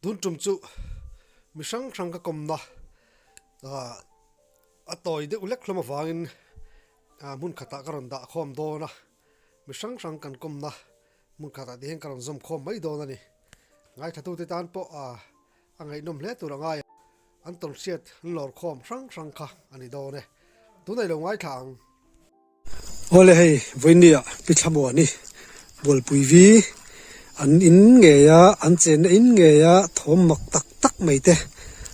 Tun tum chu mi hrang hrang ka kawmna a tawi deuh hlek hlawm avangin hmun khatah ka rawn dah khawm dawn a, mi hrang hrang kan kawmna hmun khatah te hian ka rawn zawm khawm mai dawn a ni. Ngaithlatute tan pawh a ngaihnawm hle tur a ngai a, an tawnhriat an lawr khawm hrang hrang kha a ni dawn e. Tunah i lo ngaithla ang. Awle hei vawinia Pi Thlamuani Bualpui vi an in ngei a, an chenna in ngei a thawm mak tak tak mai te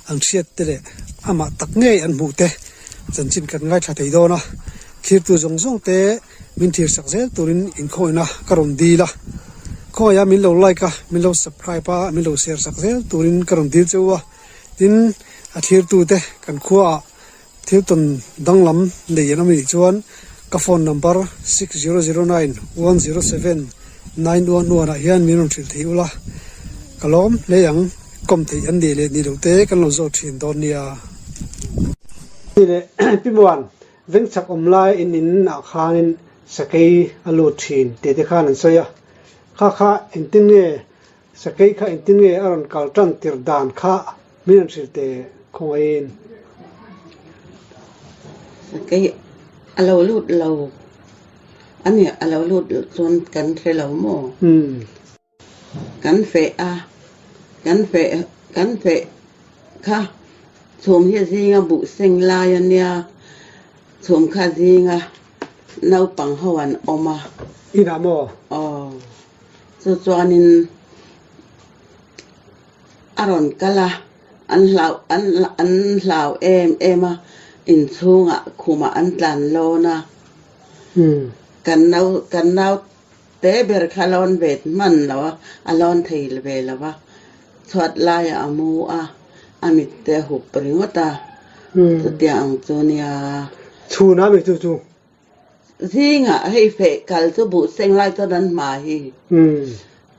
an hriat te leh amah tak ngei an hmuh te chanchin kan ngaithla thei dawn a, thlirtu zawng zawng te min thlir sak zel turin inkhawina ka rawn dil a, khawngaih a min lo like a, min lo subscribe a, min lo share sak zel turin ka rawn dil cheu a, tin a thlirtu te kan khuaah Thil tawn danglam nei an awm anih chuan ka phone number 6009107911 ah hian min rawn hrilh thei ula, ka lawm hle ang, kawm theih an nih leh nih loh te kan lo zawt thin dawn nia. Ni leh Pi Muan, vengchhak awm lai in in ah khanin sakei a lut thin tih te khan an sawi a, kha kha engtin nge Sakei kha engtin nge a rawn kal tan tir dan kha min rawn hrilh teh khawngaihin. Sakei a lo lut lo a ni, a lo lut chuan kan hre lo maw? Kan feh a, kan feh kan feh kha chhum hi zinga buh seng lai a nia, chhum kha zinga naupang ho an awm a. Inah maw? Aw. Chu chuanin a rawn kal a, an hlau an an hlau em em a, inchhungah khumah an tlan lawn a, kan nau kan nau te ber kha lawn ve hman lo a, a lawn thei ve lo va, chhuat laiah a mu a, a mit te a hup ringawt a, chutiang ang chu nia. Chhunah mi chu chu. Zingah hei feh kal chu buh seng lai chuan an hma hi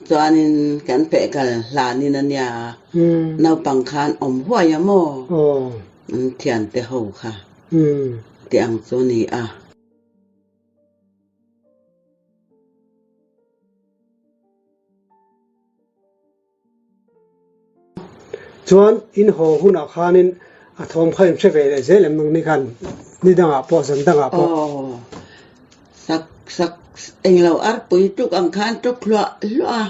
chuanin kan feh kal hlanin a nia naupang khan awm huai a maw an thiante ho kha tih ang chu a ni a. Chuan in haw hunah khanin a thawm kha in hre ve leh zel em nang ni khan ni dangah pawh zan dangah pawh. Aw sak sak englo arpui tuk ang khan tuk hluah hluah a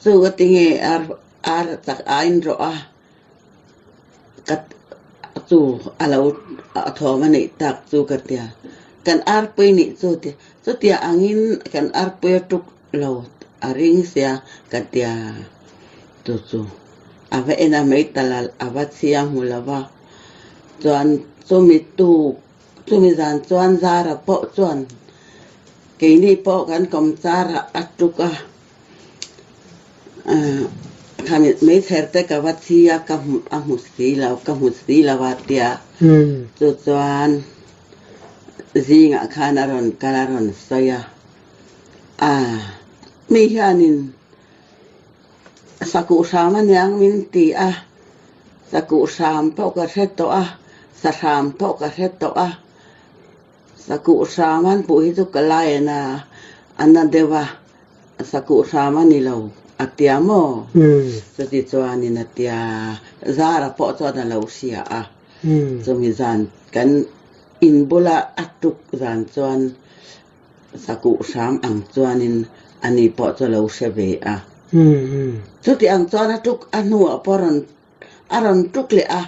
chu ka ti nge ar ar chak aiin rawh a ka chu a lo a thawm a neih tak chu ka tia kan arpui nih chu ti chutia angin kan arpui a tuk Lo a ring sia ka tia chu chu a va en a mai tal a a va chhia hmu lo va chuan chumi tuk chumi zan chuan Zara pawh chuan keini pawh kan kawm char ah a tuk a ah khami hmeichher te ka va chhia ka hmu a hmu si lo ka hmu si lo a tia chu chuan zingah khan a rawn kal a rawn sawi a. A, mi hianin sakuh hram aniang min ti a, sakuh hram pawh ka hre tawh a, sa hram pawh ka hre tawh a, sakuh hram an puh hi chu ka lai a na a na deuh a, sakuh hram a ni lo a tia maw? Chuti chuanin a tia, Zara pawh chuan a lo hria a, chumi zan kan in bula a tuk zan chuan Sakuh hram ang chuanin ani pawh chu a lo hre ve a. Chuti ang chuan a tuk a hnuah pawh rawn a rawn tuk leh a,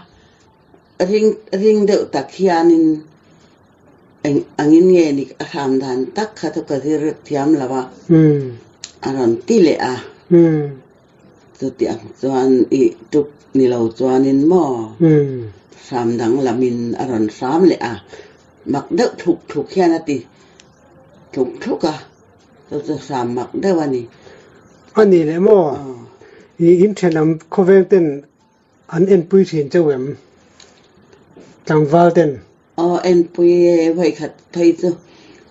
ring ring deuh tak hianin eng angin nge ni a hram dan tak kha chu ka zir thiam lo a, a rawn ti leh a. Chuti ang chuan i tuk ni lo chuanin maw hram danglamin a rawn hram leh a. Mak deuh thluk thluk hian a ti thluk thluk a, chu chu hram mak deuh a ni. A ni leh maw? I inthenawm khawvel ten an enpui thin chauh em? Tlangval ten. Aw enpui e, vawikhat phei chu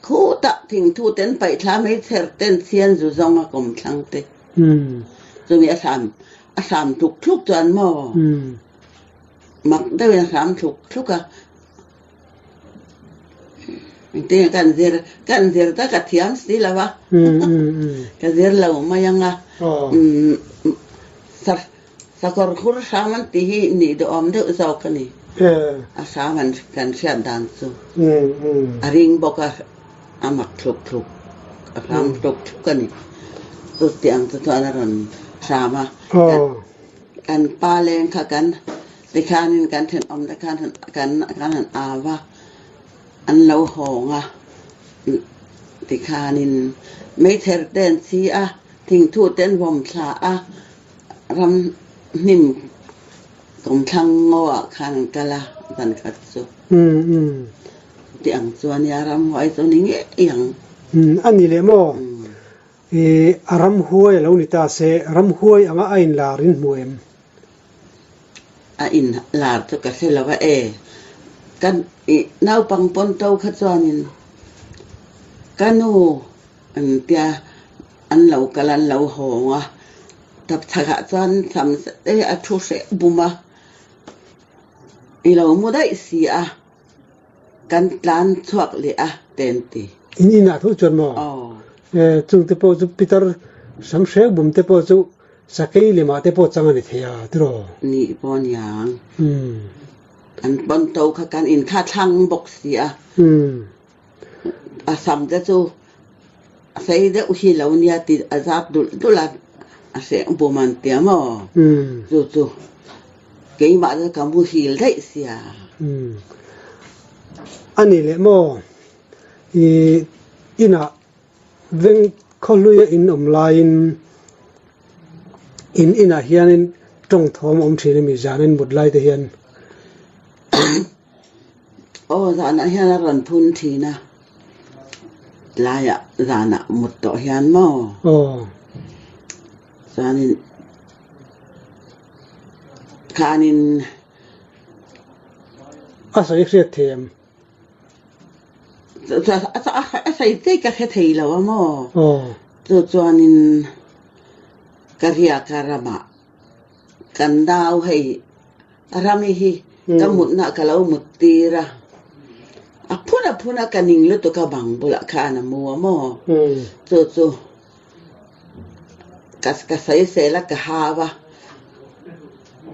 khutah thingthu ten paihthla mai chher ten chhian zu zawng a kawm thlang te. Chumi a hram a hram thluk thluk chuan maw? Mak deuhin a hram thluk thluk a. Engtin kan zir kan zir ta ka thiam si lo a ka zir lo mai ang a sa Sakawr khur hram an tih hi nih duhawm deuh zawk a ni. A hram an kan hriat dan chu a ring bawk a, a mak thluk thluk, a hram thluk thluk a ni. Chutiang chu chuan a rawn hram a. Kan pa leng kha kan tikhanin kan thenawm te khan kan kan han au a, an lo hawng a. Tikhanin meichher te an chhi a, thingthu te an vawm thla a. Ram hnim kawmthlang ngaw ah khan an kal a, zan khat chu. Ti ang chuan nia ramhuai chu ni ngei ang. A ni leh maw? I a ramhuai a lo ni ta se, ramhuai anga a inlar in hmu em? A inlar chu ka hre lo a e. Ka i naupang pawn to kha chuanin ka nu an tia An lo kal an lo hawng a, tapchhakah chuan sam zet e a thu hreh bum a, i lo mu daih si a, kan tlan chhuak leh a te an ti. In inah tho chuan maw? Aw. Chung te pawh chu Peter sam hreh bum te pawh chu sakei lemah te pawh chang a ni thei a tiraw? Nih pawh niang. Kan pawn to kha kan inkha thlang bawk si a. A sam te chu a sei deuh hi lo nia ti a zap dulh dulh a, a hreng bum an tia maw? Chu chu keimah chu ka muhil daih sia. A ni leh maw? I inah veng khawhluia in awm laiin in inah hianin tawng thawm a awm thin a mi zanin mut lai te hian. Aw zanah hian a rawn phun thin a, tlaiah zanah mut tawh hian maw? Aw. Chuanin khanin A sawi hriat thei em? A sawi daih ka hre thei lo a maw? Aw. Chu chuanin ka riak a ramah kan nau hei Rami hi ka mutna ka lo mut tir a, a phun a phun a ka ning lutuk a bang bulah khan a mu a maw? Chu chu ka ka sawi sel a ka hau a,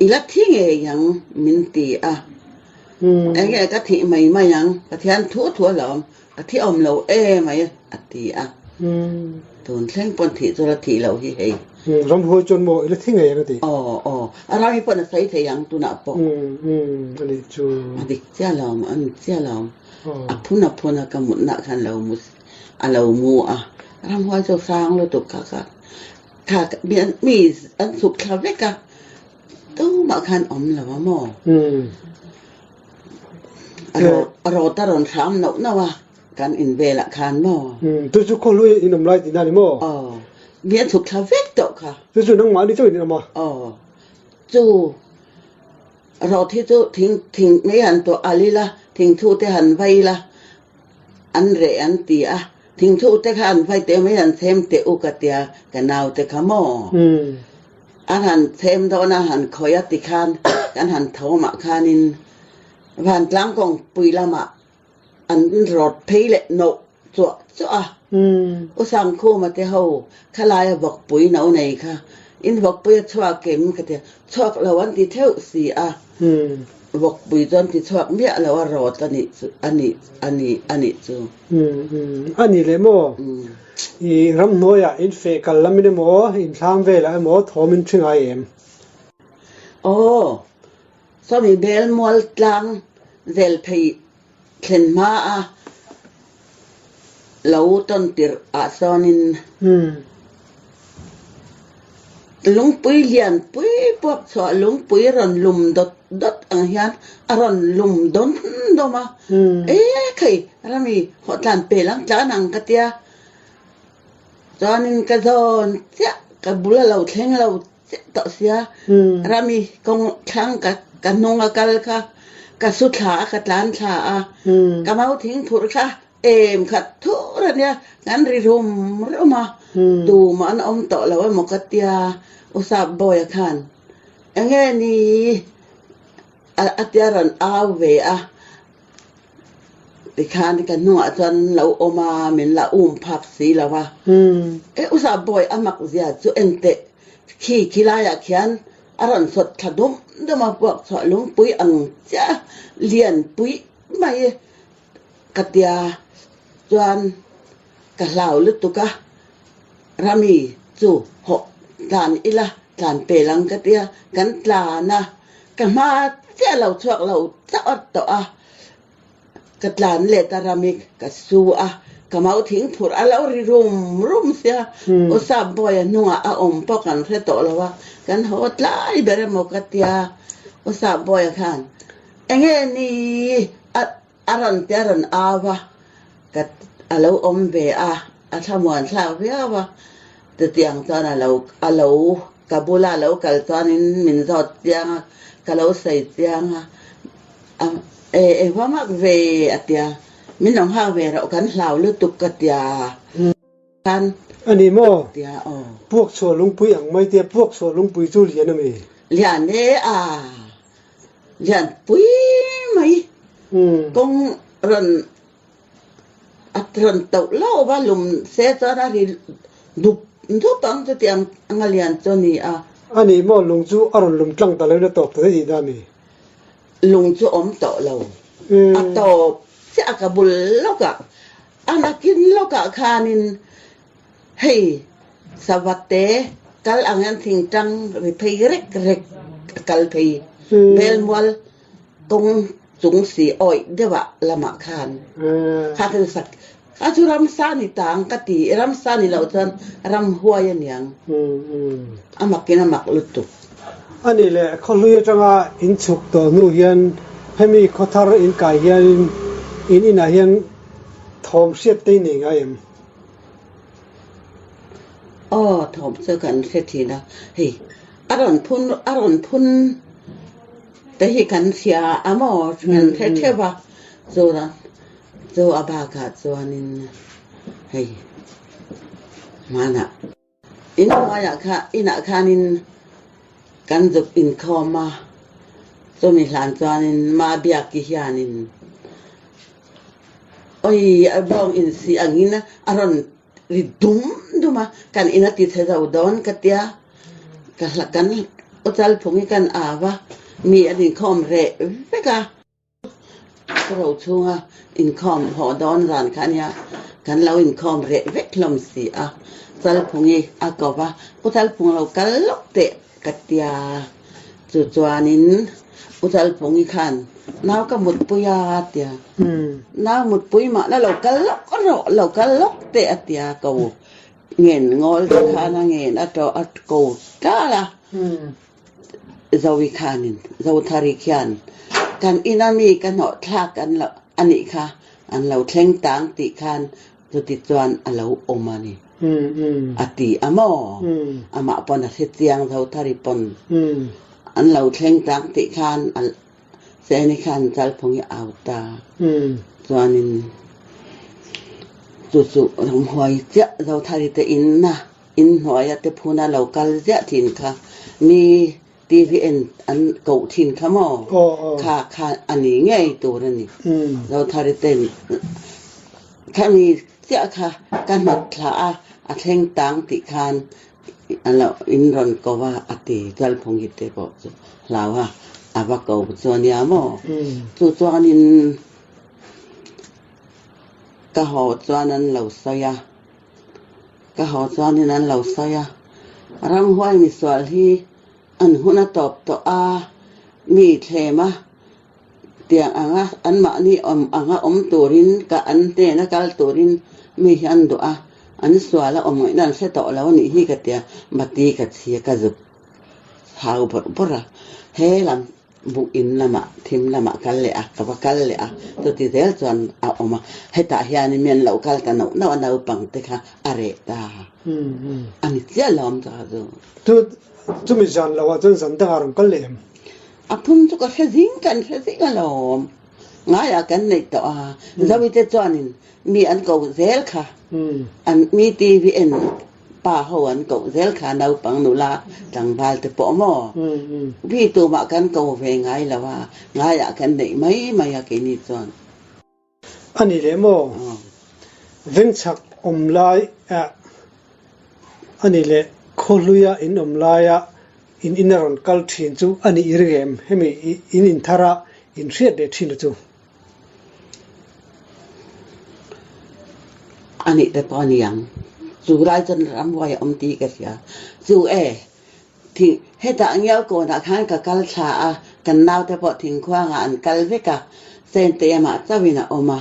i la thi ngei ang min ti a, enge ka thih mai mai ang Pathian thu thu a lawm Ka thi awm lo em mai a ti a. Tun thleng pawn thih chu la thih loh hi hei. Ramhuai chuan maw i la thi ngei ang a ti. Aw aw, a ram hi pawn a sawi thei ang tunah pawh. A nih chu. A dik chiah lo, a ni chiah lo. A phun a phun a ka mutna khan lo mu a lo mu a. Ramhuai chu hrang lutuk kha kha kha mi an chhuk thla vek a, tumah khan awm lo a maw. A rawt a rawn hram noh noh a, kan in velah khan maw? Tu chu khawhlui in awm lai tihna a ni maw? Aw, mi a chhuk thla vek tawh kha. Chu chu nangmah ni chauhin in awm a? Aw, chu rawt hi chu thing thing mai han tuah al ila, thingthu te han vai ila, an reh an ti a, thingthu te kha an vai teh mai han chhem teh u ka tia ka naute kha maw? An han chhem dawn a, han khawih a tikhan kan han tho mah khanin vantlang kawngpui lamah an rawt phei leh nawh chuah chuah a. U Sangkhuma te ho khalaia vawkpui no nei kha in vawkpui a chhuak em ka ti a, chhuak lo an ti theuh si a, vawkpui chu an ti chhuak miah lo a rawt a nih chu a nih a nih a nih chu. A ni leh maw? I ramhnuaiah in feh kal lamin emaw, in thlam velah emaw thawm in ṭhi ngai em? Aw, sawmi bel mual tlang zel phei thlen hma a lo tawn tirh ah sawnin Lungpui lianpui puak chhuah lungpui rawn lum dawt dawt ang hian a rawn lum dawn dawm a, E khei rami hawhtlan pel ang tlan ang ka tia, chuanin ka zawn chiah ka bul a lo thleng lo chiah tawh sia, rami kawng thlang ka ka hnung a kal kha ka su thla a ka tlan thla a, ka mau thing phurh kha Em khat thur a nia, kan ri rum rum a, tumah an awm tawh lo emaw ka tia, U Sapbawia khan enge ni a tia rawn au ve a, tikhan ka hnungah chuan an lo awm a, min la um phak si lo a, e U Sapbawi a mak zia chu en teh, khi khilaiah khian. A rawn sawt thla dum dum a, puak chhuah lungpui ang chiah lian pui mai ka tia chuan ka hlau lutuk a, Rami chu hawh tlan ila tlan pel ang ka tia, kan tlan a, ka hma chiah lo chhuak lo chauh tawh a, Ka tlan let a ram i ka su a, ka mau thing phurh a lo ri rum rum sia, U Sap Bawia hnungah a awm pawh kan hre tawh lo a, kan haw tlai ber emaw ka tia, U Sap Bawia khan enge ni a a rawn ti a rawn au a, ka a lo awm ve a, a thlamuan thlak viau a, chutiang chuan a lo a lo ka bula a lo kal chuanin min zawt chiang a, ka lo sawi chiang a. E e hua mak ve a tia, min lo nghak ve rauh kan hlau lutuk ka tia khan. A ni maw? Tia aw. Puak chhuah lungpui ang mai tia puak chhuah lungpui chu lian a mi? Lian e a, lian pui mai. Kawng rawn a rawn toh lo va lum se chuan a ri dup dup ang chuti ang anga lian chu a ni a. A ni maw? Lung chu a rawn lum tlang ta lo in a tawp ta daih tih na a mi? Lung chu awm tawh lo. A tawp chiah a ka bul lawkah, a nakin lawkah khanin hei Savate kal ang hian thingtang ri phei rek rek a kal phei. Velmual kawng chung si awih deuhah lamah khan kha khan sak a chu ramsa ni ta ang ka ti, ramsa ni loh chuan ramhuai a niang. A makin a mak lutuk. A nih leh khawhlui atanga in chhuk tawh hnu hian hemi khawthar in kai hianin in inah hian thawm hriat te i nei ngai em? Aw thawm chu kan hre thin a, hei a rawn phun a rawn phun te hi kan hria a maw kan hre theuh a, chu chu a bakah chuanin hei hmanah. In hnuaiah kha inah khanin kan zuk inkhawm a, chumi hlan chuanin Mabiaki hianin awi a bawng insi angin a rawn ri dum dum a, kan in a ti chhe zo dawn ka tia, ka hla kan aw chalphung hi kan au a, mi an inkhawm reh vek a. Ka ro chhunga inkhawm haw dawn zan kha ania, kan lo inkhawm reh vek hlawm si a, Chalphungi a ko va, U Chalphung lo kal lawk teh ka tia, chu chuanin U Chalphungi khan nau ka mutpui a tia, nau mutpui mahna lo kal lawk rawh, lo kal lawk teh a tia ko ngen ngawl te khan a ngen a tawh a ko tal a. Zovi khanin Zothari khian kan ina mi ka hnawh thlak an lo a nih kha an lo thleng tang tih khan chuti chuan a lo awm a ni a ti a maw? Amah pawn a hre chiang Zothari pawn an lo thleng tang tih khan a Seni khan Chalphung i au ta chuanin chu chu ramhuai chiah Zothari te inna Inhnuaia te phuna lo kal ziah thin kha mi TV en an koh thin kha maw? Kha kha a ni ngei tur a ni. Zothari ten khami chiah kha ka hnawt thla a, a thleng tang tih khan a lo in rawn ko a, a ti. Chalphung hi te pawh chu hlau a, a va ko chu a nia maw? Chu chuanin ka haw chuan an lo sawi a. Ka haw chuanin an lo sawi a, ramhuai misual hi an hun a tawp tawh a, mi thlem a tiang anga anmahni awm anga awm turin ka an hnena kal turin mi hi an duh a, an sual a awm ngaihna an hre tawh lo a nih hi ka tia, Mati ka chhia ka zuk hau bawrh bawrh a, he lam Buk in lamah, thim lamah kal leh a, ka va kal leh a, chuti zel chuan a awm a, hetah hianin mi an lo kal ta nauh nauh a, naupang te kha a reh ta a ni chiah lo awm ta chu. Chu chumi zan lo ah chuan zan dangah rawn kal leh em? A phun chu ka hre zing, kan hre zing alawm. Ngaiah kan neih tawh a, Zoite chuanin mi an ko zel kha, an mi TV en Pa ho an koh zel kha naupang nula tlangval te pawh maw? Vi tumah kan ko ve ngai lo a, ngaiah kan neih mai mai a keini chuan. A ni leh maw? Vengchhak awm lai ah a ni leh khawhluia in awm laia. in in a rawn kal thin chu a nih ring em? Hemi in inthara in hriat leh thin a chu. A nih te pawh a ni ang. Chu lai chuan ramhuai a awm tih ka hria. Chu e, thing hetah ngiau kawnah khan ka kal thla a, kan naute pawh thingkhuangah an kal vek a, Sente amah chauhin a awm a.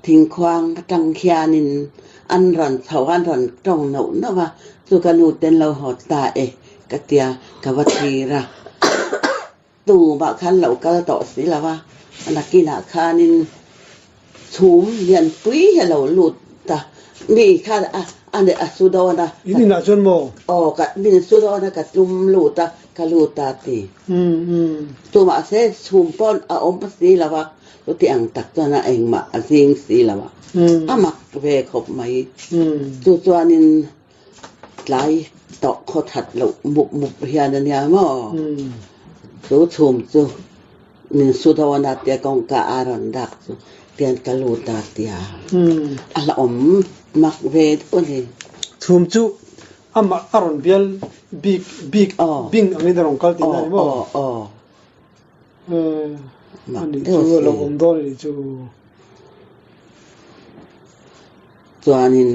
Thingkhuang atang khianin an rawn chho a, an rawn tawng nauh nauh a, chu ka nu ten lo haw ta e ka tia ka va thlir a. Tumah khan lo kal tawh si lo a, nakinah khanin chhum lianpui hi a lo lut ta. Mi khan a a ne a su dawn a. In inah chuan maw? Aw, ka min su dawn a, ka tlum lut a, ka lut a ti. Tumah se chhum pawn a awm si lo a, chuti ang tak chuan a engmah a zing si lo a, a mak ve khawp mai. Chu chuanin Tlai tawh khaw that loh mup mup hian a nia maw? Chu chhum chu min su dawn a tia kawngka a rawn dak chu tian ka lut a tia a la awm mak ve deuh a ni. Chhum chu amah a rawn bial bik bik bing angin a rawn kal tihna a ni maw? A nih chu a lo awm dawn a nih chu. Chuanin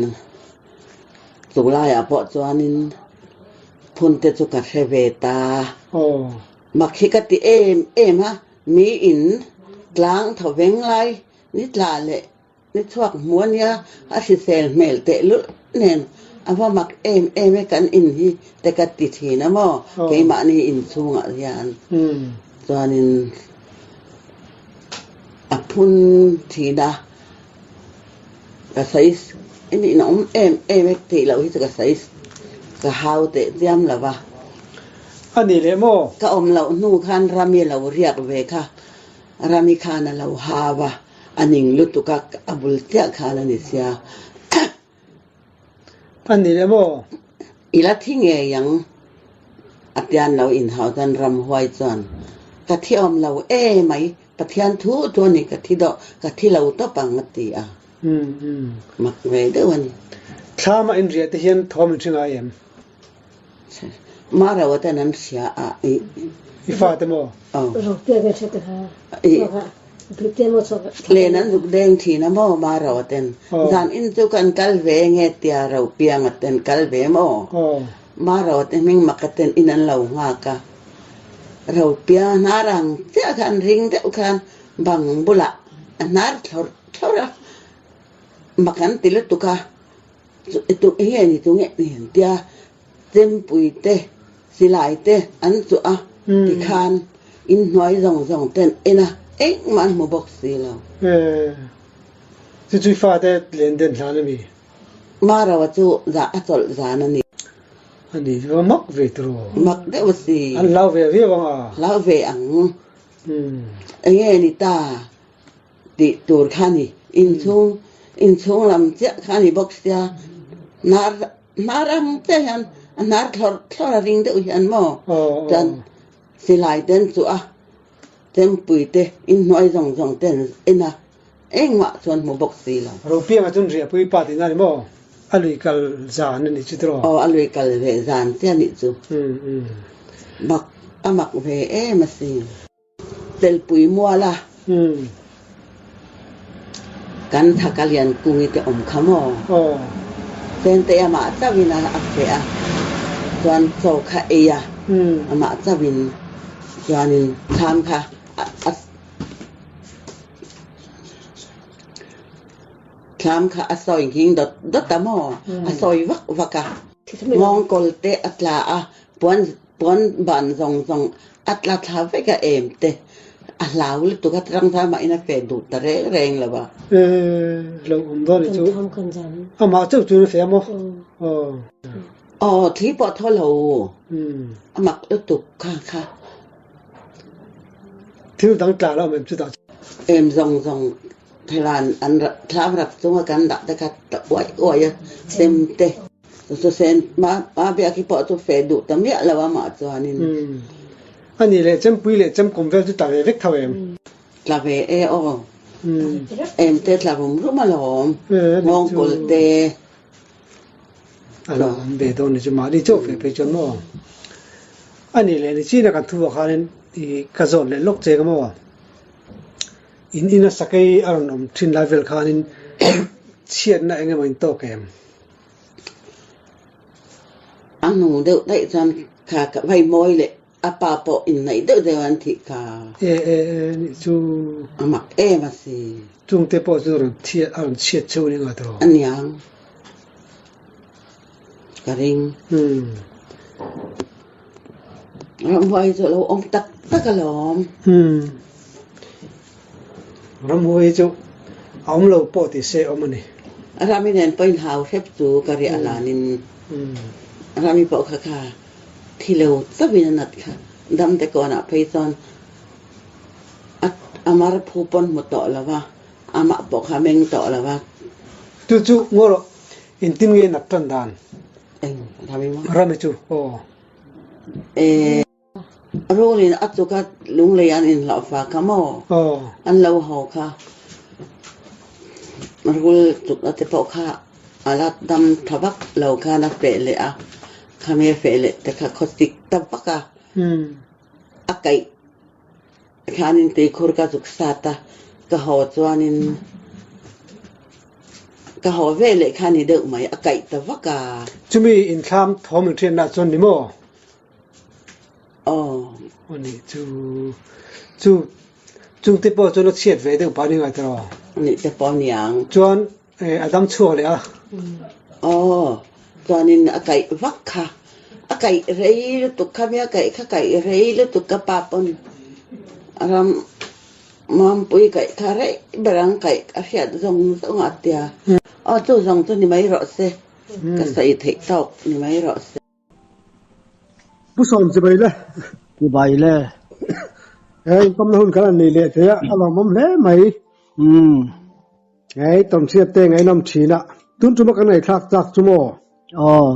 chu laiah pawh chuanin phun te chu ka hre ve ta. Mak hi ka ti em em a, miin tlang tho veng lai ni tla leh Ni chhuak hmu a nia, a hrisel hmel tehlul nen a va mak em em e kan in hi te ka ti thin a maw keimahni inchhungah hian chuanin a phun thin a, ka sawi i nih na awm em em e tih loh hi chu ka sawi ka hau teh chiam lo va. A ni leh maw? Ka awm loh hnu khan Rami lo riak ve kha Rami khan a lo hau a. A ning lutuk a, a bul chiah khan a ni sia. A ni le maw? I la thi ngei ang, a tian lo inhau chuan ramhuai chuan, Ka thi awm lo e mai, Pathian thu thu a ni, ka thi dawh, ka thi lo tawp ang a ti a. Mak ve deuh a ni. Thlam a inriah te hian thawm in hre ngai em? Mah ro ten an hria a i. I fate maw? Aw. Len an zuk deng thin a maw mah ro ten. Zan in chu kan kal ve nge tia ro piang a ten kal ve maw? Mah ro te hming mak a ten in an lo nghak a. Ro piang hnar ang chiah khan ring deuh khan bang bulah a hnar thlawrh thlawrh a. Mak an ti lutuk a. Tu enge ni tu nge ni an tia chempui te silai te an chuh a tikhan inhnuai zawng zawng ten en a engmah an hmu bawk si lo. Chu chu i fate len den hlan a mi? Marawa chu zah a chawlh zan a ni. A ni chu mak ve turu. Mak deuh a si. An hlau ve viau ang a. Hlau ve ang. Enge ni ta? Tih tur kha a ni. Inchhung, inchhung lam chiah kha a ni bawk sia, hnar, hnar ang chiah hian a hnar thlawrh thlawrh a ring deuh hian maw chuan silai te an chuh a, chempui te inhnuai zawng zawng te an en a, engmah chuan hmu bawk si lo. Ropianga chuan riahpui pa tihna a ni maw? A lui kal zan a nih chu tiraw? Aw, a lui kal ve zan chiah a nih chu. Mak, a mak ve em asin. Telpui mual a, kan thaka lian kungi te awm kha maw? Chente amah chauhin a feh a, chuan chaw kha ei a, amah chauhin chuanin thlam kha a thlam kha a sawi nghing dawt dawt a maw? A sawi vak vak a, nghawngkawl te a tla a, puan Puan ban zawng zawng a tla thla vek a em te a hlau lutuk a tang zam ah in a feh duh ta reng reng lo a. E lo awm dawn i chu amah chauh chuan a feh a maw? Aw. Aw thli pawh thaw lo a mak lutuk kha kha. Thil dang tla lo awm em chutah. Em zawng zawng Thlan an thlam rak chunga kan dah te kha ta uaih uaih a sem te. Chu sen ma biak hi pawh chu feh duh ta miah lo a mah chuanin. A nih leh chempui leh chemkawm vel chu tla ve vek tho em? Tla ve e aw. Em te tla rum rum alawm. Nghawngkawl te. A lo awm ve dawn ni chu mahni chauh ve phei chuan maw? A nih leh ni chin a kan thu ah khanin ih ka zawn leh lawk che ka maw? In ina sakei a rawn awm thin lai vel khanin chhiatna eng emaw in tawk em? A hnu deuh daih chuan kha ka vai mawi leh a pa pawh inneih deuh deuh an thih kha. E e e nih chu. A mak em a si. Chungte pawh chu rawn chhiat a rawn chhiat cheu ning a tawh. A niang. Ka ring. Umm. Ramhuai chu a lo awm tak tak alawm. Umm. Ramhuai chu a awm lo pawh tih se awm a ni. Rami nen pawh in hau hrep chu ka riah lanin Rami pawh kha kha thi lo chauhin a nat kha. Damte kawnah phei chuan a mar phu pawn hmu tawh lo va, amah pawh kha a meng tawh lo va. Chu chu ngaw rawh, engtin nge nat tan dan? Eng, Rami maw? Rami chu, aw. E, Rulin a chuk a lunglei an inhlauh fa kha maw? Aw. An lo haw kha. Rul chukna te pawh kha a la dam tha vak lo khan a feh leh a, khami a feh leh te kha khawsik ta vak a. A kaih khanin tuikhur ka zuk sat a, ka haw chuanin ka haw ve leh kha ni deuh mai, a kaih ta vak a. Chumi inthlam thawm inhriatna chuan ni maw? Aw. Aw nih chu, chu chungte pawh chuan a chhiat ve deuh pah ni ngai tawh. Nih te pawh niang. Chuan a dam chhuak leh a. Aw, chuanin a kaih vak kha. A kaih rei lutuk kha mi a kaih kha kaih rei lutuk ka pa pawn a ram Mampui kaih kha rei ber ang kaih a hriat zawng zawng a tia. Aw chu zawng chu ni mai rawh se, ka sawi theih tawk ni mai rawh se. Pu Sawm chibai le. Chibai le. Hei inpawmna hun kan han nei leh thei a, a lawmawm hle mai. Umm. Hei tawnhriat te ngaihnawm thin a, tun tuma kan ngaihthlak chak chu maw? Aw.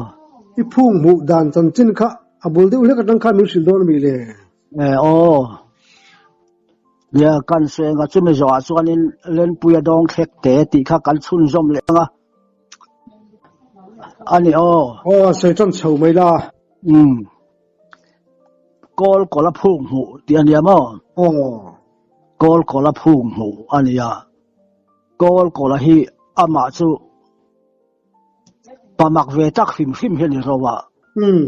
I phung hmuh dan chanchin kha a bul deuh hlek atang khan min hrilh dawn a mi le? E aw. Nia kan sawi anga chumi zawhah chuanin Lenpuia dawng thlek te tih kha kan chhunzawm leh ang a. A ni aw. Aw, sawi tan chho mai la. Umm. Kawl kawla phuk hmuh tih a nia maw? Aw. Kawl kawla phuk hmuh a nia. Kawl kawla hi amah chu pamak ve tak hrim hrim hi a ni ro a. Umm.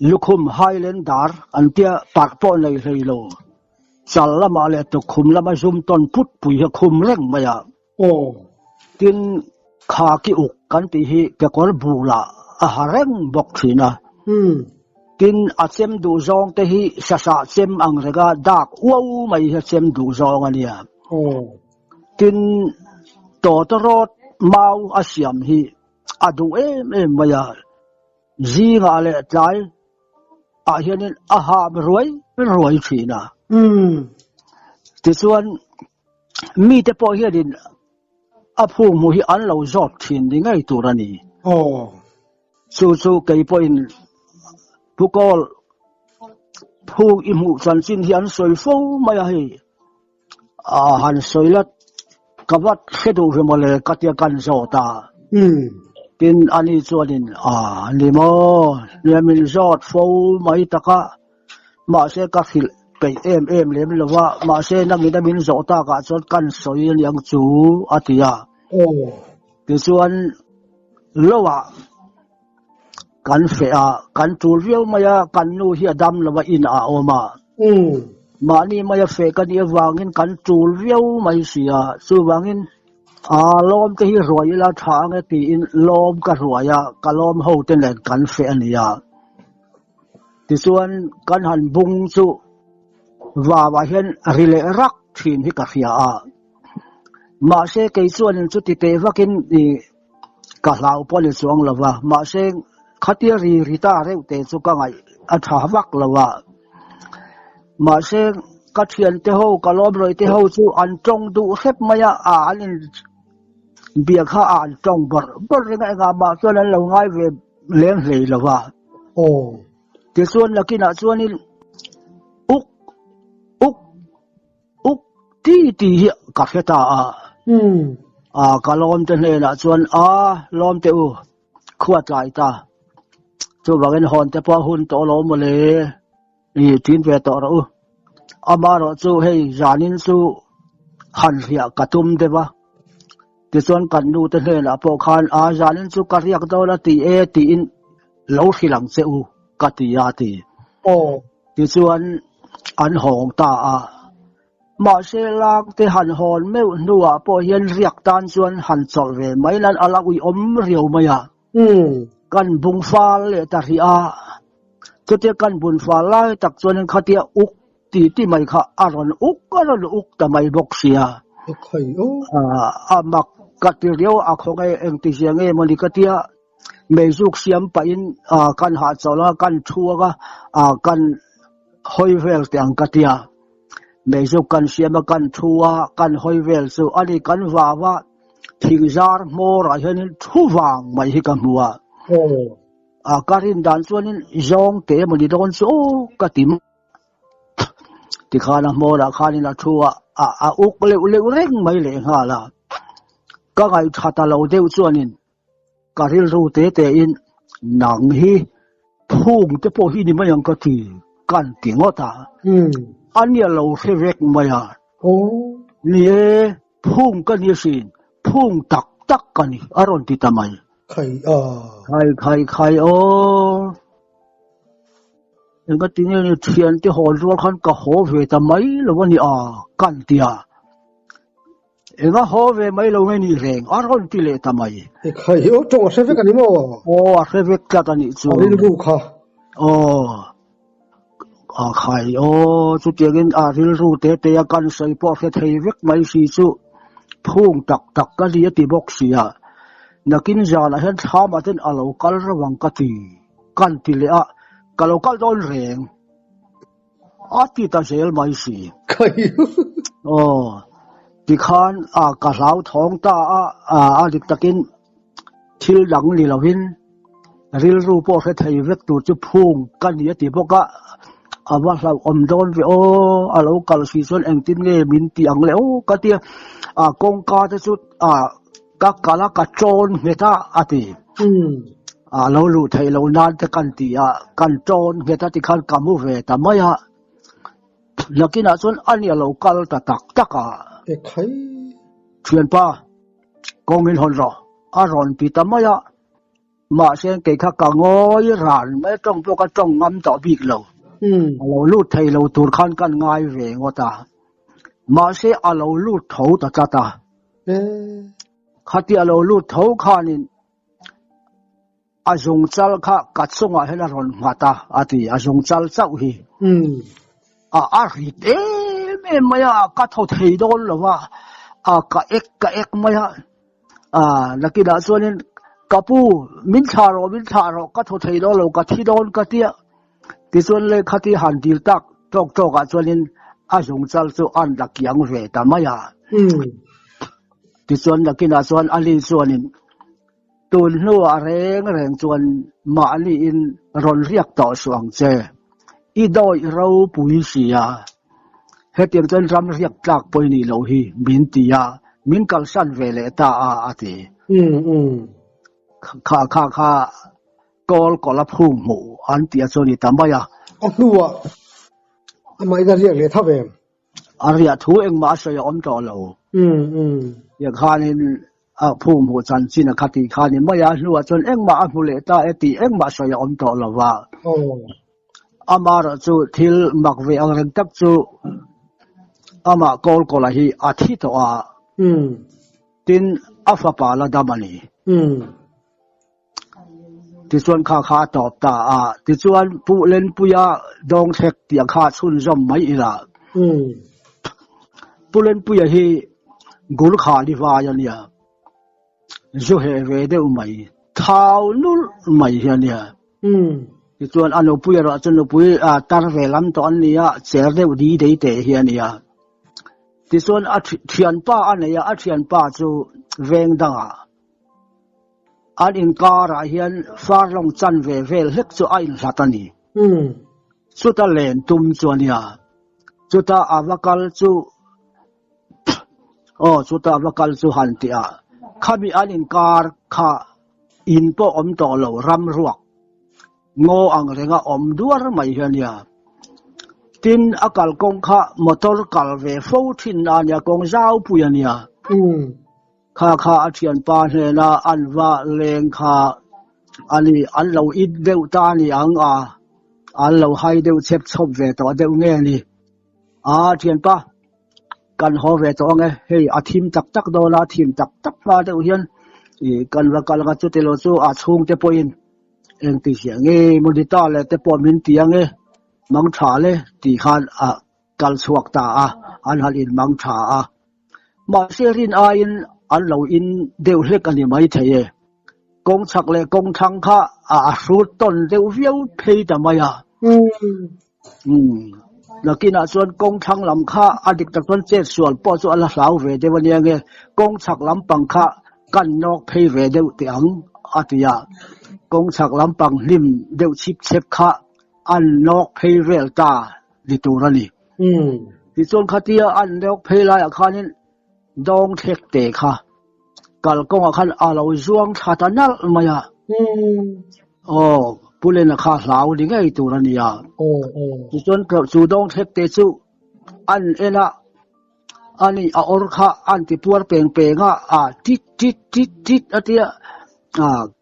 Lukhum Highlander an tia parh pawh nei hlei lo. Chal lamah leh tukkhum lama zum tawn put pui hi a khum reng mai a. Aw. Tin, kha ki uk kan tih hi kekawr bulah a ha reng bawk thin a. Tin, a chem duh zawng te hi sasah chem ang renga dak uau mai hi a chem duh zawng a nia. Aw. Tin, tawtawrawt mau a siam hi a duh em em mai a. Zingah leh tlai ah hianin a ham ruai ruai thin a. Tichuan, Mite pawh hianin a phung hmuh hi an lo zawt thin ni ngei tur a ni. Aw. Chu chu kei pawhin Pu Kawl phung i hmuh chanchin hi an sawi fo mai a hei. A han sawi la ka va hre duh ve mawle ka tia kan zawt a. Tin ani chuanin a ni maw nia min zawt fo mai taka. Mahse ka hrilh peih em em lem lo va, mahse nangin a min zawh takah chuan kan sawi a niang chu a ti a. Tichuan loah kan feh a, kan tul viau mai a, kan nu hi a dam lo a inah a awm a. Mahni maia feh ka nih avangin kan tul viau mai si a, chuvangin aa lawm te hi ruai ila tha ang e tiin lawm ka ruai a, ka lawm ho te nen kan feh a nia. Tichuan kan han bung chu vauah hian ri leh rak thin hi ka hria a. Mahse kei chuanin chuti teh vakin ih ka hlau pawh a ni chuang lo va, mahse khatia ri ri ta reuh te chu ka ngaih a tha vak lo a. Mahse ka thiante ho, ka lawmrawih te ho chu an tawng duh hrep mai a, an in bia kha an tawng bawrh bawrh reng a, engah mah chuan an lo ngai ve leng hlei lo va. Aw. Tichuan nakinah chuanin uk uk uk ti ti hi ka hre ta a. Umm. A ka lawmte hnenah chuan a lawmte u khua tlai ta. Chuvangin hawn te pawh a hun tawh lo mawle, i ṭin ve tawh rawh u. Amaherawhchu hei zanin chu han riah ka tum deuh a, tichuan kan nu te hnenah pawh khan a zanin chu ka riak dawn a ti e tiin lo hrilh ang che u ka ti a ti. Tichuan an hawng ta a. Mahse lak te han hawn meuh hnuah pawh hian riak tan chuan han chawlh ve mai nan a la uiawm riau mai a. Kan bung fal leh ta hrih a, chutia kan bun fal lai tak chuanin khatia uk ti ti mai kha a rawn uk a rawn uk ta mai bawk sia. A mak ka ti riau a khawnge engtizia nge mawni ka tia meizuk siam pahin kan hahchawlh a, kan thuak a, kan hawi vel teh ang ka tia. Meizuk kan siam a, kan thu a, kan hawi vel chu a ni. Kan vau a, thingzar hmawrah hianin thu vang mai hi ka hmu a. Ka rin dan chuanin zawng teh emaw ni dawn chu aw ka ti mai. Tikhan a hmawrah khanin a thu a, a uk leuh leuh reng mai lehnghal a. Ka ngaihṭha ta lo deuh chuanin Ka rilru te tein nang hi phung te pawh hi ni mai ang ka ti, kan ti ngawt a. A nia lo hre vek mai a. Ni e, phung ka ni asin, phung tak tak ka ni, a rawn ti ta mai. Khai a. Khai khai khai aw. Engati nge ni thiante hawn rual khan ka haw ve ta mai lo a ni a, kan ti a. Enga haw ve mai lo nge nih reng a rawn ti leh ta mai. Ekhai hi aw tawng a hre vek a ni maw? Aw a hre vek tlat a nih chu. A rilru kha. Aw a khai aw chutiangin a rilru te te a kan sawi pawh a hre thei vek mai si chu phung tak tak ka ni a ti bawk si a. Nakin zanah hian thlamah ten a lo kal reuh ang ka ti kan ti leh a, ka lo kal dawn reng. A ti ta zel mai si. Aw, tikhan a ka hlau thawng ta a, a dik takin thil dang ni lovin rilru pawh hre thei vek tur chu phung ka ni a ti bawk a, a va hlauhawm dawn ve aw, a lo kal si chuan engtin nge min ti ang le aw ka ti a, a kawngka te chu a ka kal a ka chawn nghet a a ti. A lo luh theih loh nan te kan ti a, kan tawn nghet a tikhan ka mu ve ta mai a, nakinah chuan a ni a lo kal ta tak tak a. Ekhai. Thianpa, kawng in hawn rawh, a rawn ti ta mai a, mahse kei kha ka ngawi ran mai a, tawng pawh ka tawng ngam tawh bik lo. A lo lut thei lo tur khan kan ngai ve ngawt a, mahse a lo lut tho ta tlat a. Khatia a lo lut tho khanin A zung chal kha ka chungah hian a rawn nghat a, a ti. A zung chal chauh hi a a rit em em mai a, ka thaw thei dawn lo va, a ka ek ka ek mai a. A nakinah chuanin ka pu min thlah rawh, min thlah rawh, ka thaw thei dawn lo, ka thi dawn ka ti a. Tichuan lehkha ti han dil tak tawk tawkah chuanin a zung chal chu an la kiang ve ta mai a. Tichuan nakinah chuan Ali chuanin Tun hnuah reng reng chuan mahniin rawn riak tawh suh ang che. I dawih ropui sia. Hetiang chuan ram riak tlak pawi nih loh hi min ti a, min kalsan ve leh ta a, a ti. Kha kha kha kawl kawlh a phung hmuh an tih a chu a ni ta mai a. A hnuah amah in a riak leh tha ve. A riah thu engmah a sawi a awm tawh lo. Tiang khanin a phung hmuh chanchin a kha tih kha a ni mai a, a hnuah chuan engmah a hmu leh ta e tih engmah sawi a awm tawh lo va. Amaherawh chu thil mak ve ang reng tak chu amah Kawlkawla hi a thi tawh a, tin a fapa la dam a ni. Tichuan kha kha a tawp ta a, tichuan Pu Lenpuia dawngthlek tih kha chhunzawm mai ila. Pu Lenpuia hi Gurkha ni vai a nia, zu heh ve deuh mai, thau nulh mai hi a nia. Tichuan a nupui erawh chu nupui tar ve lam tawh an nia, cher deuh di dei teh hi a nia. Tichuan a thianpa a nei a, a thianpa chu veng dangah An inkarah hian farlawng chan ve vel hlek chu a inhlat a ni. Chuta len tum chu a nia. Chuta a va kal chu aw chuta a va kal chu han tih a, khami an inkar kha in pawh awm tawh lo ram ruak. Ngaw ang renga awm duar mai hi a nia. Tin, a kalkawng kha motor kal ve fo thin a nia, kawng zau pui a nia. Kha kha a thianpa hnena an va leng kha a ni, an lo it deuh ta a ni ang a, an lo hai deuh chep chhawp ve tawh deuh nge ni. A thianpa, kan haw ve tawh ang e, hei a thim tak tak dawn a, thim tak tak hma deuh hian i kan va kal ang a, chutilo chu a chhungte pawhin engti ziah nge maw ni ta le te pawh min ti ang e, mang tha le tih khan a kal chhuak ta a, an han in mang tha a. Mahse rin aiin an lo in deuh hlek a ni maithei e. Kawng chhak leh kawng thlang kha a hrut tawn deuh viau phei ta mai a. Umm. Nakinah chuan kawng thlang lam kha a dik tak chuan chet sual pawh chu a la hlau ve deuh a nia nge, kawng chhak lampang kha kan nawk phei ve deuh teh ang a ti a. Kawng chhak lampang hlim deuh chhip chhep kha an nawk phei vel ta ni tur a ni. Tichuan khatia an nawk phei laiah khanin dawng thlek te kha kalkawngah khan a lo zuang thla ta nalh mai a. Aw, Pu Lena kha hlau ni ngei tur a nia. Tichuan chu dawng thlek te chu an en a, ani a awr kha an ti puar peng peng a, a tit tit tit tit a tia,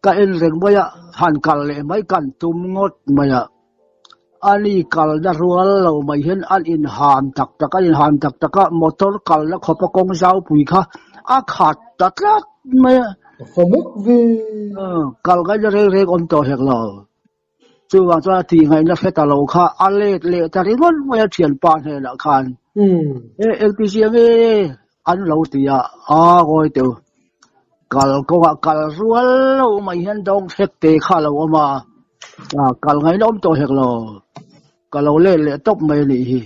ka en reng mai a, han kal leh mai kan tum ngawt mai a. Ani kalna rual lo mai hian an inham tak tak a, inham tak tak a, motor kalna khawpa kawng zaupui kha a khat ta tlat mai a. A fa mawk ve. Kal ngaihna reng reng awm tawh hek lo. Chuvang chuan a tih ngaihna hre ta lo kha a let leh ta ringawt mai a thianpa hnenah khan. E engti ziang e an lo ti a, a ngawi teuh. Kal kawngah kal rual lo mai hian dawng thlek te kha a lo awm a, kal ngaihna awm tawh hek lo, ka lo let leh tawp mai a nih hi.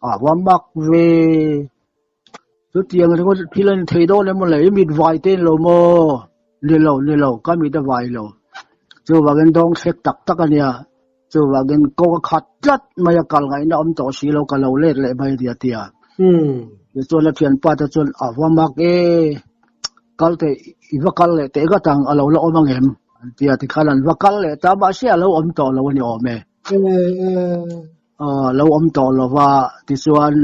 A va mak ve, chutiang ringawt thil a ni thei dawn em aw le, i mit vai te ni lo maw? Ni lo, ni lo, ka mit a vai lo. Chuvangin dawng thlek tak tak a nia, chuvangin kawng a khat tlat mai a, kal ngaihna awm tawh si lo, ka lo let leh mai a nia tia. Tichuan a thianpa te chuan a va mak e, kal teh, i va kal leh teh ngat ang, a lo la awm ang em? An ti a, tikhan an va kal leh ta, mahse a lo awm tawh lo a ni awm e. A lo awm tawh lo va, tichuan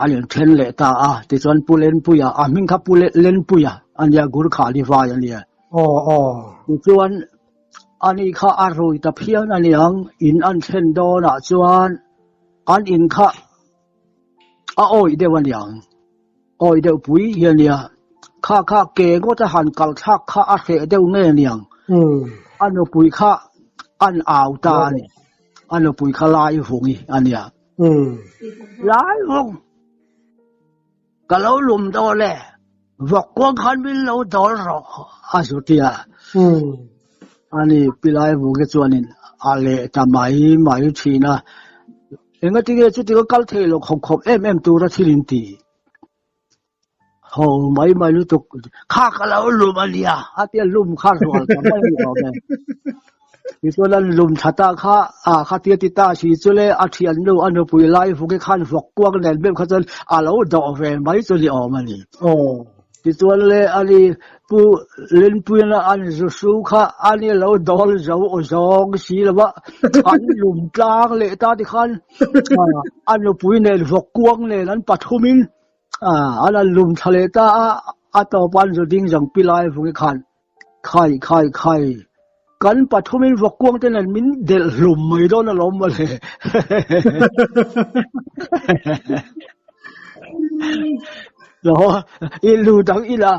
an inthen leh ta a, tichuan Pu Lenpuia, a hming kha Pu Lenpuia a nia, Gurkha ni vai a nia. Tichuan ani kha a rui ta phian a niang, in an thlen dawnah chuan an in kha A awih deuh a niang. Awih deuh pui hi a nia. Kha kha ke ngawt a han kal thlak kha a hreh deuh nge a niang. A nupui kha an au ta a ni. A nupui kha lai vung hi a nia. Lai vung! Ka lo lum dawn e. Vawk kuang khan min lo dawl rawh a zu ti a. Ani pilai vung hi chuanin a leh ta mai mai thin a. Engatinge chuti ka kal thei lo khawp khawp em em tura thil in ti? Ho mai mai lutuk kha ka lo lum a nia a tia lum kha rual ta mai a ni awm e. Tichuan an lum tha ta kha a khatia ti ta si chu le a thiannu a nupui lai vungi khan vawk kuang nen meuh kha chuan a lo dawh ve mai chu ni awm a ni. Tichuan le ani Pu Lenpuiana an zu su kha ani lo dawl zo aw zawng si lo va, an lum tlang leh ta tikhan a nupui nen vawk kuang nen an pathumin an han lum thla leh ta a, a tawp an zu ding zawng pi lai vungi khan Khai khai khai, kan pathumin vawk kuang te nen min delh hlum mai dawn alawm mawle. I lut ang ila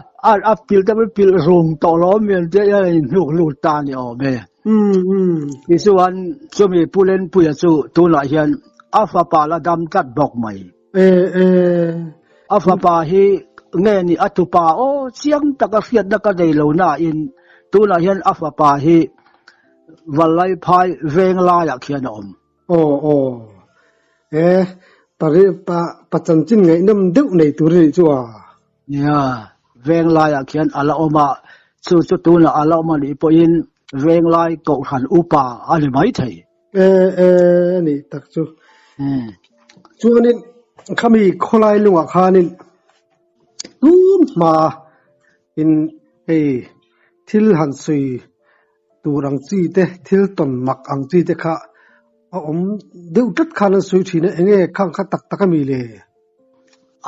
a pil te pawh pilh rung tawh lawm mian te a inhnuk lut ta a ni awm e. Tichuan chumi Pu Lenpuia chu tunah hian a fapa la dam tlat bawk mai. A fapa hi nge ni a tupa aw chiang taka hriatna ka nei lo nain tunah hian a fapa hi Vallaiphai veng laiah khian a awm. Aw aw. E pari pa pa chanchin ngaihnawm deuh nei tur a nih chu a. Nia, veng laiah khian a la awm a, chu chu tunah a la awm a nih pawhin veng lai kohhran upa a ni maithei. E e a nih tak chu. Chuanin khami khawlai lungah khanin tun hma in hei thil han sawi. tur ang chi te, thil tawn mak ang chi te kha a awm deuh tlat khan an sawi thin a, enge khang kha tak tak a mi le?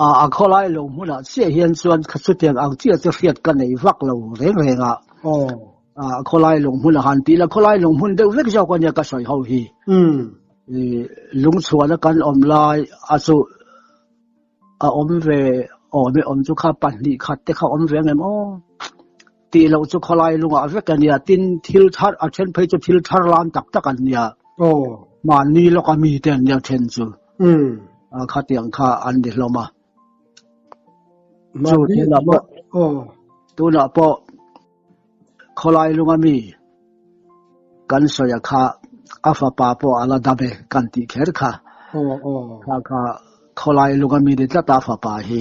A a khawlai lo hmunah chiah hian chuan chutiang ang chiah chu hriat ka nei vak lo reng reng a. Aw. A khawlai lung hmun a han tih la, khawlai lung hmun deuh vek zawk a nia ka sawi ho hi. Lungchhuana kan awm lai a chu a awm ve awm e awm chu kha pahnih khat te kha awm ve ang em aw tih loh chu khawlai lungah vek a nia tin thil thar a then phei chu thil thar lam tak tak an nia aw mahni lawka mi te an nia then chu a khatiang kha an ni hlawm a chu tunah pawh aw tunah pawh Khawlai lunga mi kan sawi a kha a fapa pawh a la dam e kan tih kher kha. Kha kha khawlai lunga mi ni tlat a fapa hi.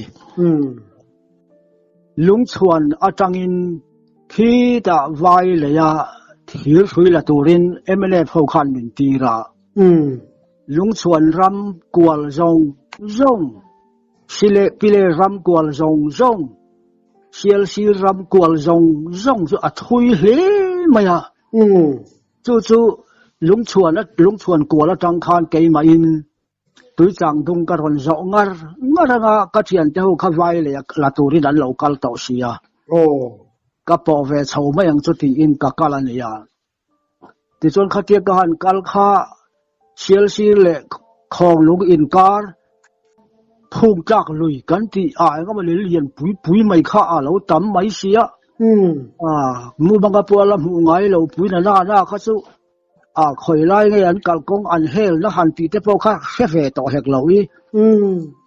Lungchhuan atangin khitah vai leia thir hrui la turin mnf ho khan min tir a. Lungchhuan ram kual zawng zawng, Sile Pile ram kual zawng zawng, Sialsir ram kual zawng zawng chu a thui hle mai a. Chu chu lungchhuan lungchhuan kual atang khan keimahin tuichang dung ka rawn zawh ngar ngar anga ka thiante ho kha vai leh la turin an lo kal tawh si a. Ka pawh ve chho mai ang chu tiin ka kal a ni a. Tichuan khatia ka han kal kha Sialsir leh Khawnglung inkar phung tlak lui kan tih ah engemaw lel lian pui pui mai kha a lo tam mai si a. Mumanga pawh a la hmuh ngai lo pui na na na kha chu a khawi lai nge an kalkawng an hel na han tih te pawh kha hre ve tawh hek lo i.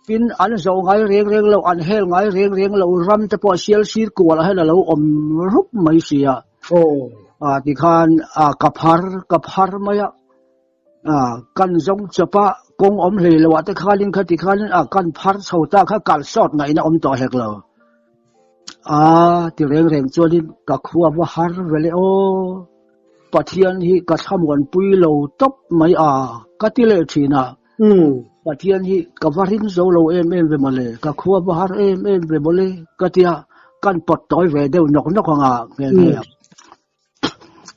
Tin an zawh ngai reng reng lo an hel ngai reng reng lo ram te pawh Sialsir kual ah hian a lo awm rup mai si a. A tikhan a ka phar ka phar mai a, a kan zawng chawp a, kawng awm hlei lo ah te khanin kha tikhanin a kan phar chho ta kha kal sawt ngaihna awm tawh hek lo. A ti reng reng chuanin ka khua va har ve le aw, Pathian hi ka thlamuanpui lo tawp mai a ka ti leh thin a. Pathian hi ka va ring zo lo em em ve mawle, ka khua va har em em ve mawle ka tia kan pawt tawi ve deuh nawk nawk anga nghe nghe a.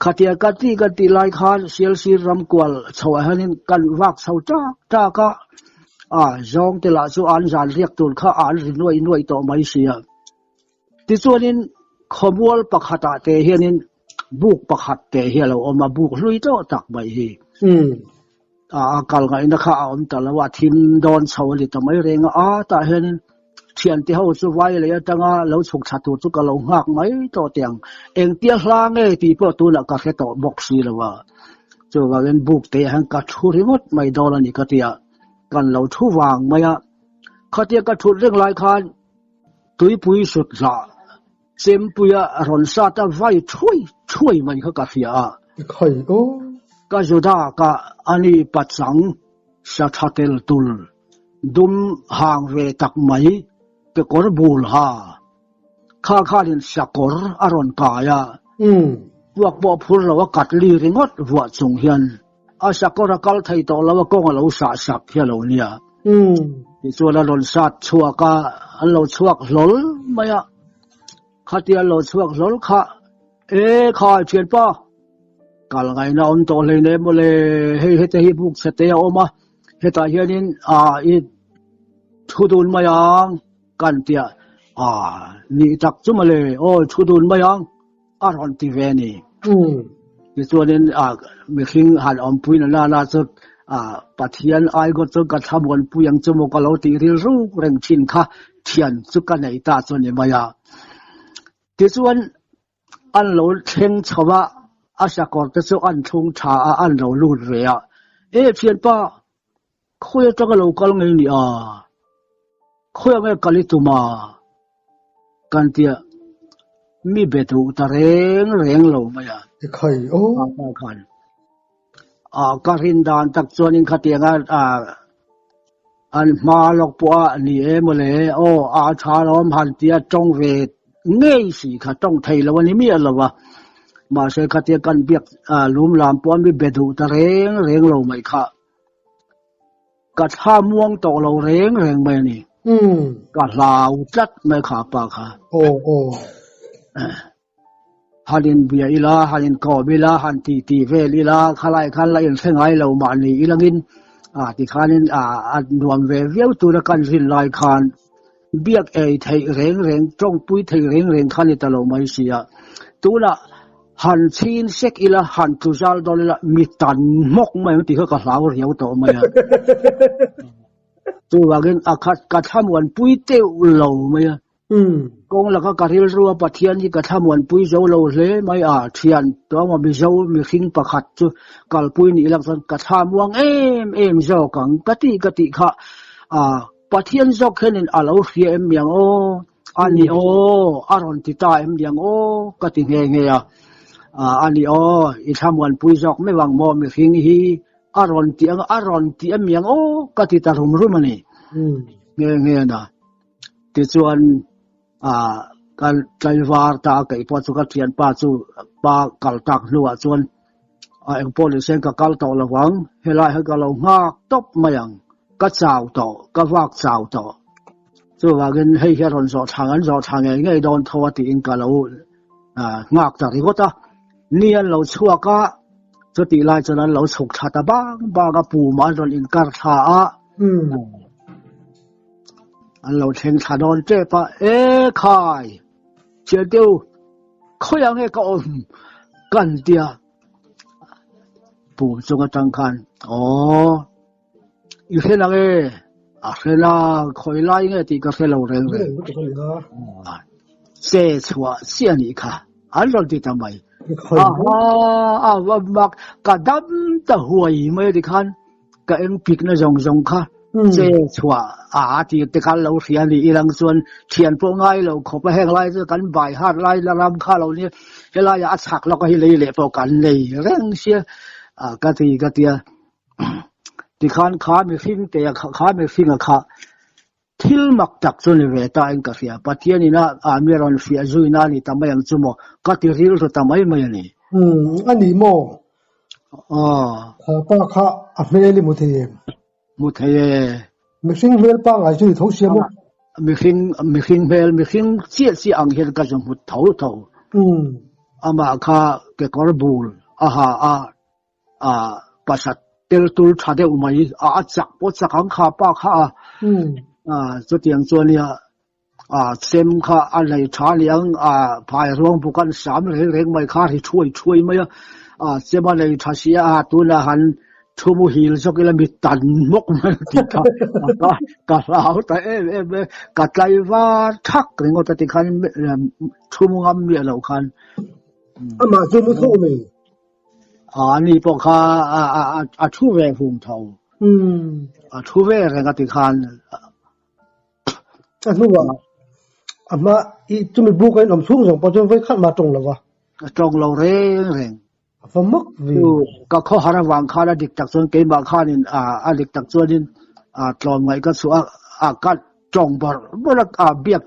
Khatia ka ti ka tih lai khan Sialsir ram kual chho ah hianin kan vak chho tak tak a, a zawng te lah chu an zan riak tur kha an ri nuaih nuaih tawh mai si a. Tichuanin khawmual pakhatah te hianin buk pakhat te hi a lo awm a, buk hlui tawh tak mai hi. A kal ngaihna kha a awm ta lo a, thim dawn chho a ni ta mai reng a, a tah hianin thiante ho chu vai lei atanga lo chhuk thla tur chu ka lo nghak mai tawh teh ang. Engtia hla nge tih pawh tunah ka hre tawh bawk si lo a, chuvangin buk te ah hian ka thu ringawt mai dawn a ni ka ti a, kan lo thu vang mai a. Khatia ka thut reng lai khan Tuipui sut hlah chempuia rawn sat a vai thuai thuai mai kha ka hria a. Khai aw. Ka Juda ka ani pachang sa tha tel tul dum hang ve tak mai kekawr bul ha kha khanin sakawr a rawn kai a. Puak pawh phur lo a kat li ringawt vuah chung hian A sakawr a kal thei tawh lo a, kawng a lo sah sak hi a lo nia. Tichuan a rawn sat chhuak a, an lo chhuak hlawl mai a. Khatia an lo chhuak hlawl kha, E khai thianpa, kal ngaihna awm tawh hlei nem mawle, hei hete hi buk chhe te a awm a, hetah hianin a i thu dun mai ang kan tia, a nih tak chu mawle, aw thu dun mai ang. A rawn ti ve a ni. Tichuanin mihring han awmpui na nana chu Pathian aiawt chu ka thlamuanpui ang chu maw ka lo tih rilru reng thin kha thian chu ka nei ta chu a ni mai a. Tichuan an lo thleng chho a, a sakawr te chu an thlung tha a, an lo lut ve a. E thianpa, khawi atanga lo kal ngei ni a? Khawi ang e kal i tum a? Kan tia mi be duh ta reng reng lo mai a. Ekhai aw. Pa khan a ka rin dan tak chuanin khatianga a an hma lawk pawh a ni e mawle aw a tha lawm han tia tawng ve ngei si kha tawng thei lo a ni miah lo a. Mahse khatia kan biak lum lam pawh a mi be duh ta reng reng lo mai kha. Ka thla muang tawh lo reng reng mai a ni. Ka hlau tlat mai kha pa kha. Aw aw. Han inbia ila, han inkawm ila, han titi vel ila, khalai khan la inhre ngai lo mahni ilangin ah tikhanin ah a nuam ve viau tura kan rin lai khan biak ei theih reng reng, tawngpui theih reng reng kha ni ta lo mai si a. Tunah han chhin sek ila, han tlu zal dawn ila, mi tan hmawk mai ang tih kha ka hlau riau tawh mai a. Chuvangin a khat ka thlamuanpui teuh lo mai a. Kawng laka ka rilru a Pathian hi ka thlamuanpui zo lo hle mai a, thian tuama Mizo mihring pakhat chu kalpui nih lak chuan ka thlamuang em em zawk ang ka tih ka tih kha a Pathian zawk hianin a lo hria em miang aw, a ni aw, a rawn ti ta em miang aw ka ti nghe nghe a, a ni aw, i thlamuanpui zawk meuh ang maw mihring hi a rawn ti ang a rawn ti em miang aw ka ti ta rum rum a ni nghe nghe a na. Tichuan ah ka tlaivar ta a keih pawh chu ka thianpa chu pa kal tak hnuah chuan a engpawh ni sen ka kal tawh lo vang, helai hi ka lo nghak tawp mai ang, ka chau tawh, ka vak chau tawh. Chuvangin hei hi a rawn zawh thla an zawh thla ngei ngei dawn tho a tiin ka lo ah nghak ta ringawt a. Ni an lo chhuak a, chutih lai chuan an lo chhuk thla ta bang bang a, pumah an rawn inkar thla a. An lo thleng thla dawn tep a, E khai! Thian te u, khawiah nge ka awm? Kan tia pum chung atang khan, Aw, i hre nang e, a hre la, khawi lai nge tih ka hre lo reng reng. Che chhuah chiah nih kha, an rawn ti ta mai. Aha, a va mak, ka dam ta huai mai a ti khan. Ka eng pikna zawng zawng kha che chhuah a tir te khan lo hria ni ilang chuan thian pawh ngai lo khawp a heng lai chu kan bai hat lai la ram kha lo nia helai ah a chhak lawk a hi lei leh pawh kan nei reng sia a ka ti ka tia tikhan kha mihring te a kha mihring a kha Thil mak tak chu ni ve ta in ka hria. Pathian ina ah mi rawn hriah zui na ni ta mai ang chu maw? Ka ti rilru ta mai mai a ni. Umm, a ni maw? Aw. Kha pa kha a hmel i hmu thei em? Hmu thei e. Mihring hmel pangngai chu i tho sia maw? Mihring, mihring hmel, mihring chiah chiah ang hian ka zu hmu tho tho. Umm. Amah kha kekawr bul a ha a, a pasat tel tul tha deuh mai a a chak pawh chak ang kha pa kha a a chutiang chuan nia a chem kha a nei tha ni ang a phai ruang buk an sam reng reng mai kha ri thuai thuai mai a a chem a nei tha sia a tuna han thu muhil zawk ila mi tan hmawk mai tih kha ka ka hlau ta em em e ka tlaivar thak ringawt a tikhan thu mu ngam miah loh khan Amah chu mu tho mai. A ni pawh kha a thu ve hung tho. A thu ve reng a ti khan. A hnuah a hma i chumi buk a inawm chhung zawng pawh chuan vawi khat mah a tawng lo va. A tawng lo reng reng. A va mak ve. Ka khawhar avang khan a dik tak chuan keimah khanin a dik tak chuanin tlawmngaih ka chhuah a, ka tawng bawrh bawrh a, biak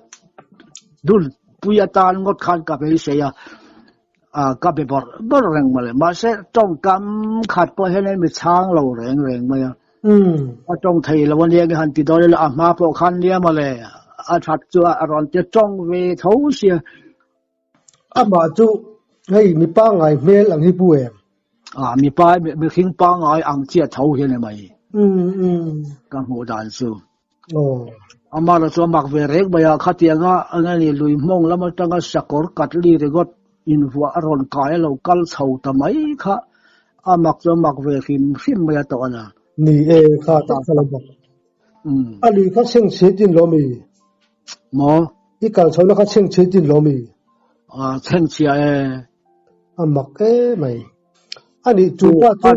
dul pui atan ngawt khan ka beisei a. A ka be bawrh bawrh reng mawle. Mahse tawngkam khat pawh hian mi chhang lo reng reng mai a. A tawng thei lo ania nge han ti dawn ila a hma pawh khan nia mawle. A that chu a rawn ti tawng ve tho sia. Amah chu hei mi pangngai hmel ang hi pu em? A mipa mihring pangngai ang chiah tho hian e mai. Ka hmuh dan chu. Amah lah chu a mak ve reng mai a, khatianga eng nge lui hmawng lam atanga sakawr kat li ringawt invuah a rawn kai a lo kal chho ta mai kha a mak chu a mak ve hrim hrim mai a tawh a na. Ni e, kha tak kha lo bawk. A lui kha chhengchhe tin lo mi? Maw? I kal chho na kha chhengchhe tin lo mi? A chhengchhia e. A mak e mai. A nih chu pa chu.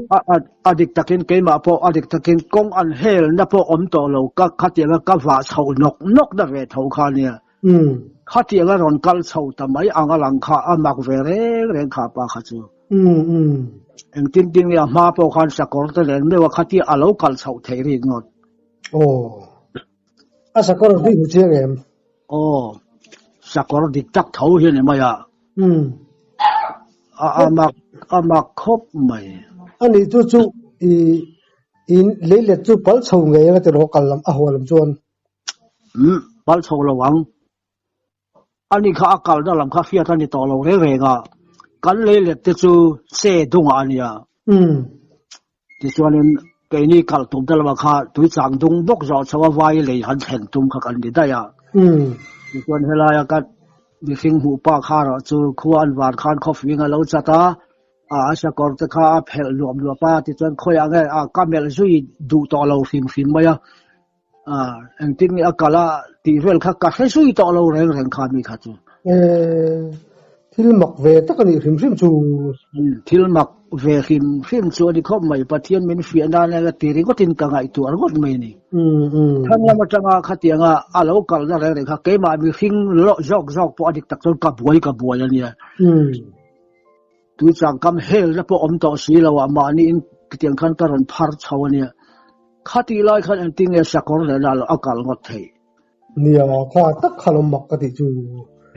A dik takin keimah pawh a dik takin kawng an helna pawh awm tawh lo ka khatianga ka vah chho nawk nawk na ve tho kha nia. Khatianga rawn kal chho ta mai ang a lang kha a mak ve reng reng kha pa kha chu. Engtin tin nge a hma pawh khan sakawr te nen meuh a khatia a lo kal chhoh theih rik ngawt. Aw. A sakawr an hlui hmu chiang em? Aw, sakawr dik tak tho hi a ni mai a. A a mak a mak khawp mai. A nih chu chu i in leilet chu pal chho ngei anga tiraw kal lam a haw lam chuan. Umm, pal chho lo ang. Ani kha a kalna lam kha hriat a ni tawh lo reng reng a. Kan leilet te chu che dungah a nia. Tichuanin keini kal tum ta lova kha tuichang dung bawk zawh chho a vai lei han thlen tum kha kan ni daih a. Tichuan helaia ka mihring hmuh pa kha erawh chu khua an van khan khawfing a lo chat a, a sakawr te kha a phelh luap luap a, tichuan khawiah nge a ka melh zui duh tawh lo hrim hrim mai a. Engtin nge a kal a tih vel kha ka hre zui tawh lo reng reng kha mi kha chu. Thil mak ve tak a nih hrim hrim chu. Thil mak ve hrim hrim chu a ni khawp mai. Pathian min fiah nan a ti ringawtin ka ngaihtuah ringawt mai a ni. Thlang lam atanga khatianga a lo kalna reng reng kha keimah mihring zawk zawk pawh a dik tak chuan ka buai ka buai a nia. Tuichang kam helna pawh awm tawh si lo a, mahniin khitiang khan ka rawn phar chho a nia. Khatih lai khan engtin nge sakawr lehna a lo a kal ngawt theih? Nia, kha tak kha lo mak ka tih chu.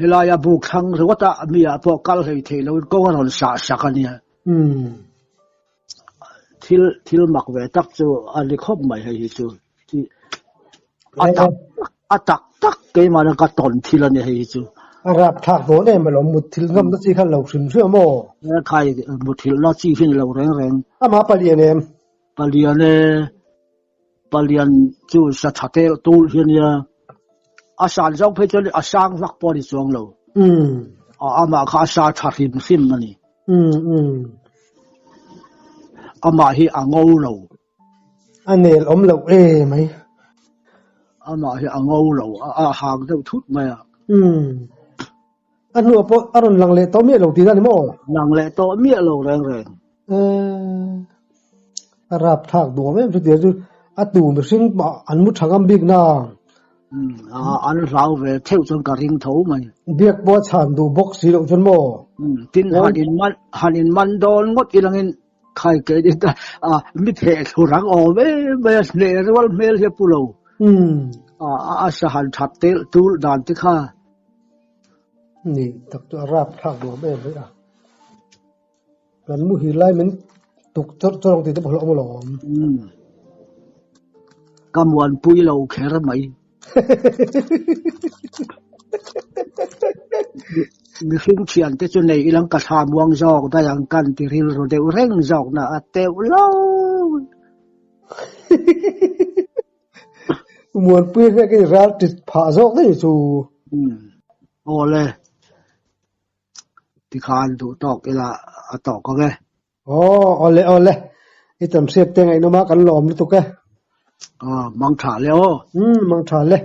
Helaia buk thlang ringawt a mi ah pawh kal hlei theih loin kawng a rawn sah sak a nia. Thil thil mak ve tak chu a ni khawp mai hei hi chu. A tak a tak tak keimah ka tawn thil a ni hei hi chu. A rap thlak dawn em alawm mutthilh ngamna chi khan lo hrim hrim a maw? Khai mutthilhna chi hi ni lo reng reng. Amah palian em? Palian e, palian chu sa tha tel tul hi a nia. A san zawng phei chuan a sang vak pawh a ni chuang lo. Amah kha a sa tha hrim hrim a ni. Amah hi a ngo lo. A nel awm loh e mai. Amah hi a ngo lo, a hang deuh thut mai a. A hnuah pawh a rawn lang leh tawh miah lo tihna a ni maw? Lang leh tawh miah lo reng reng. A rapthlak duam em chutia chu a tu mihring mah an mu tha ngam bik na. An hlau ve theuh chuan ka ring tho mai. Biak pawh a chhan duh bawk si loh chuan maw? Tin han in man han in man dawn ngawt ilangin khai ke ni ta mi pheh thlu rang awm em mai a hneh rual hmel hi a pu lo. A sa han that tel tul dan te kha. Ni tak chu a rap thlak duam em mai a. Kan muhil lai min tuk chawrh chawrh ang tih te pawh hlauhawm alawm. Ka muanpui lo kher mai. Mihring thian te chu nei ilang ka thla muang zawk daih ang kan ti rilru deuh reng zawk na a teuh lo. Muanpui hlek i ral tit phah zawk daih chu. Awle. Tikhan duh tawk ila a tawk ang e. Aw, awle awle. I tam hriat te ngaihnawm a kan lawm lutuk e. Aw, mang tha le aw. Umm, mang tha le.